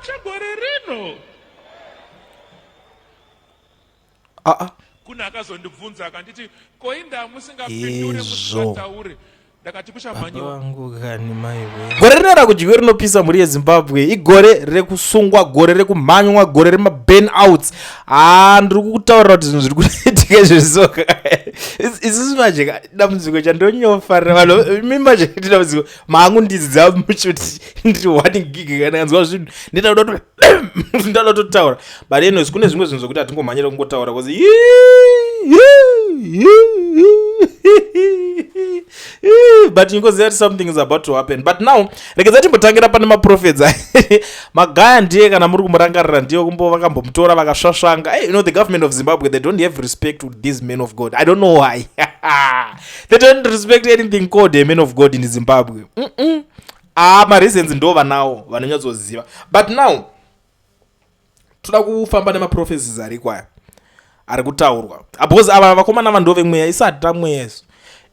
Chegore rino. Aa. Kune akazondibvunza akanditi, ko indaa musingapindure Hezvo. musingataure? Ndakati Baba kuchamhanyiwa. vangu kani mai we. Gore rino rakudyiwe rinopisa mhuri yeZimbabwe. Igore rekusungwa, gore rekumhanywa, gore remaburn outs. Haa ndiri kukutaurira kuti zvinhu zviri kuitika izvi so. Isusu manje ka dambudziko chandonyofarira vanhu imi manje dambudziko mangu ndidza muchuti ndiri one gig kana kanzwa zvinhu ndinoda kuto ndinoda kutotaura. But anyways kune zvimwe zvinhu zvekuti hatingomhanyira kungotaura because but ingoziva kuti something is about to happen. But now regedza timbotangira pane maprofets. Magaya ndiye kana muri kumurangarira ndiye kumbo vakambomutora vakasvasvanga. Hey, you know the government of Zimbabwe, they don't have respect with these men of God. I don't know why they don't respect anything called a man of God in Zimbabwe. Ah, mareasons ndo vanawo vanonyatsoziva. But now toda kufamba nemaprophecies ariko aya ari kutaurwa, because ava vakomana va ndo vemweya, isu hatita mweya isu.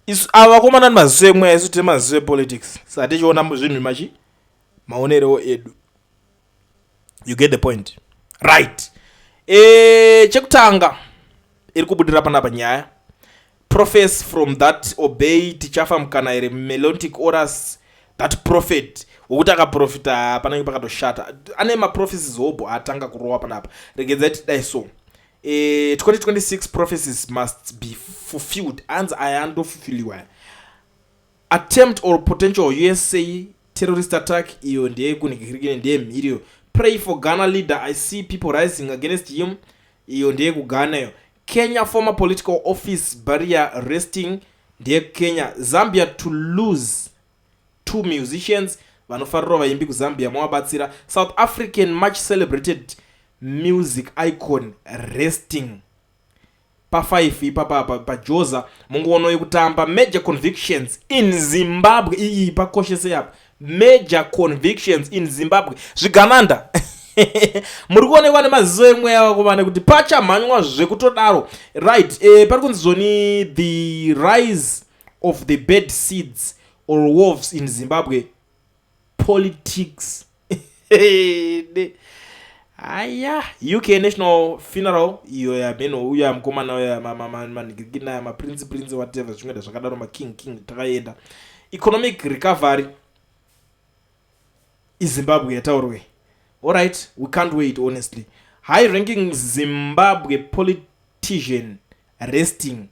Isu ava vakomana ni maziso emweya, isu tine maziso epolitics, saka tichiona zvinhu machi maonerewo edu. You get the point, right? Chekutanga iri kubudira panapa nyaya, prophecy from that Obey Tichafa Mukanaire Melontic Oras, that prophet wekuti akaprofita panenge pakatoshata. Ane maprophecies hobho atanga kurova panapa. Regedzai tidai so. 2026 prophecies must be fulfilled. Anzi aya andofulfiliwa. Attempt or potential USA terrorist attack, iyo ndeyekuNigirikini, ndeyemhiriyo. Pray for Ghana leader, I see people rising against him. Iyo ndeyekuGhana iyo. Kenya former political office bearer resting, ndeyekukenya. Zambia to lose two musicians, vanofarirawo vaimbi kuZambia mavabatsira. South African much celebrated music icon resting. Pa5 ipapapa pajoza mungono yekutamba. Major convictions in Zimbabwe, iyi pakoshese apa. Major convictions in Zimbabwe, zvigananda muri kuonekwa nemaziso emweya vakomana kuti pachamhanywa zvekutodaro, right? Pari kunzi zvoni the rise of the bad seeds or wolves in Zimbabwe politics. Aya, UK national funeral iyo yameno uya mukomana uya manhikirikina maprince prince whatever zvimwe zvakadaro, making king takaenda. Economic recovery iZimbabwe yataurwe. Alright, we can't wait, honestly. High ranking Zimbabwe politician resting.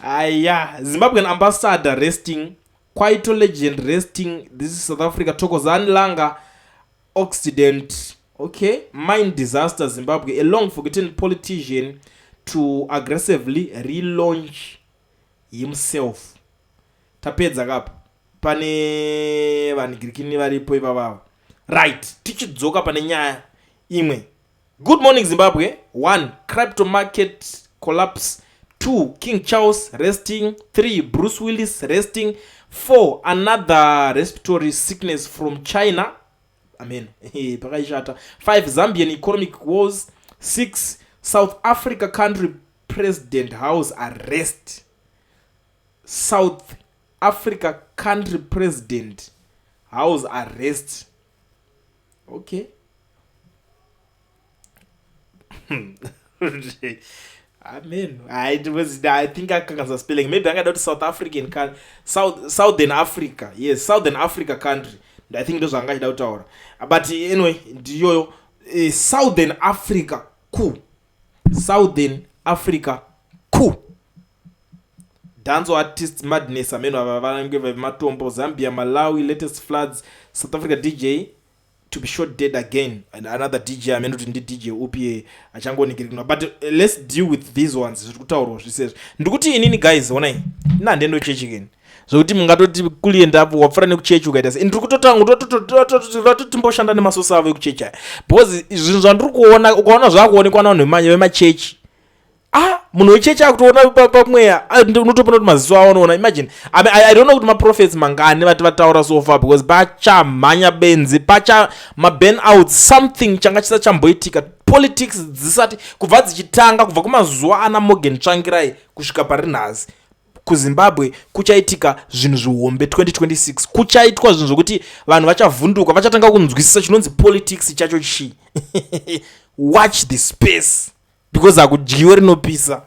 Aya, Zimbabwean ambassador resting. Kwaito legend resting. This is South Africa. Thokozani Langa accident. Okay, mine disaster Zimbabwe. A long forgotten politician to aggressively relaunch himself. Tapedza kapa pane vanhigirikini varipo ivavava, right? Tichidzoka pane nyaya imwe. Good morning Zimbabwe. 1 crypto market collapse, 2 King Charles resting, 3 Bruce Willis resting, 4 another respiratory sickness from China, amen, pakaishata, 5 Zambian economic wars, 6 South Africa country president house arrest. South Africa country president house arrest. Okay, amen. I think akanganisa spelling. Maybe angada kuti South African, Southern Africa. Yes, Southern Africa country, I think ndozvaanga achida kutaura. But anyway, ndiyoyo Southern Africa ku Southern Africa ku dancehall artist madness, ameno ava vanenge vematombo. Zambia, Malawi latest floods. South Africa DJ to be shot dead again. And another DJ, amene kuti ndi DJ upi achangonikirikwa. But let's deal with these ones zviri kutaurwa zvisezvi. Ndikuti inini guys, onai, ina handiendo chechi keni zvokuti mungatoti kulienda apo wapfuura nekuchechi ukaita sei. Ndiri kutotanga timboshanda nemasosi avo ekuchechi aya, because zvinhu zvandiri kuona, ukaona zvakuonekwa navanhu vemachechi, ah, munhu wechechi akutoona pamweya, unotopona kuti maziso aonoona. Imagine, I mean, I don't know kuti maprophets mangani vati vataura so far, because pachamhanya benzi, pacha maburn out, something changa chisati chamboitika politics dzisati kubva dzichitanga, kubva kumazuva ana Morgan Tsvangirai kusvika pari nhasi. KuZimbabwe kuchaitika zvinhu zvihombe 2026. Kuchaitwa zvinhu zvokuti vanhu vachavhunduka, vachatanga kunzwisisa chinonzi politics chacho chii. Watch the space, because hakudyiwe rinopisa.